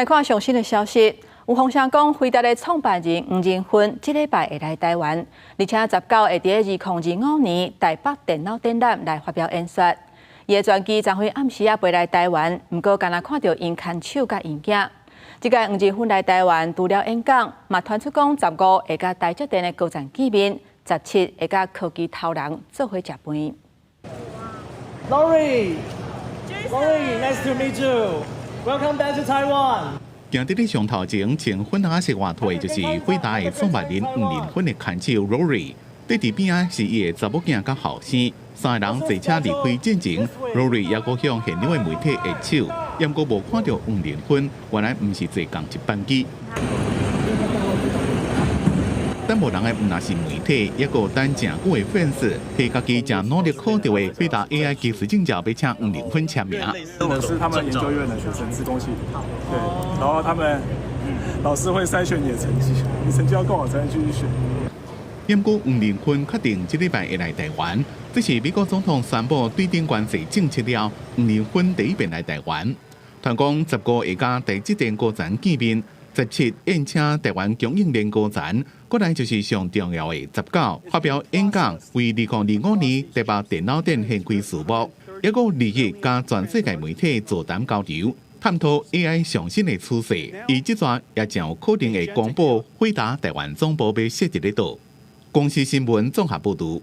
來看上新的消息，有風聲講，輝達的創辦人黃仁勳這禮拜會來台灣，而且19會佇2025年台北電腦展覽來發表演說。伊的專機昨昏暗時仔飛來台灣，毋過干焦看著𪜶牽手佮𪜶囝。這擺黃仁勳來台灣，除了演講，嘛傳出講15會佮台積電的高層見面，17會佮科技頭人做伙食飯。 Lori，Lori，nice to meet you. Welcome back to Taiwan. 行佇咧上頭前穿粉紅色外套的就是輝達的創辦人黃仁勳的牽手 Rory，佇佇邊仔是伊的查某囝佮後生，三个人坐車離開進前，Rory 猶閣向現場的媒體握手，毋過無看著黃仁勳，原來毋是坐仝一班機。等無人的毋但是媒體，猶閣等誠久的粉絲，提家己誠努力考著的輝達 AI 技術證照，欲請黃仁勳簽名。我是他們研究院的學生，資工系，對，然後他們老師會篩選你的成績，你成績要夠好才能繼續選。毋過黃仁勳確定這禮拜會來台灣，這是美國總統宣布對等關稅政策了，黃仁勳第一遍來台灣。傳講15會佮台積電高層見面，17宴請台灣供應鏈高層，過來就是上重要的19發表演講，為2025年台北電腦展掀開序幕，猶閣21佮全世界媒體座談交流，探討 AI 上新的趨勢。伊這逝也誠有可能會公布輝達台灣總部欲設佇咧佗。公視新聞綜合報導。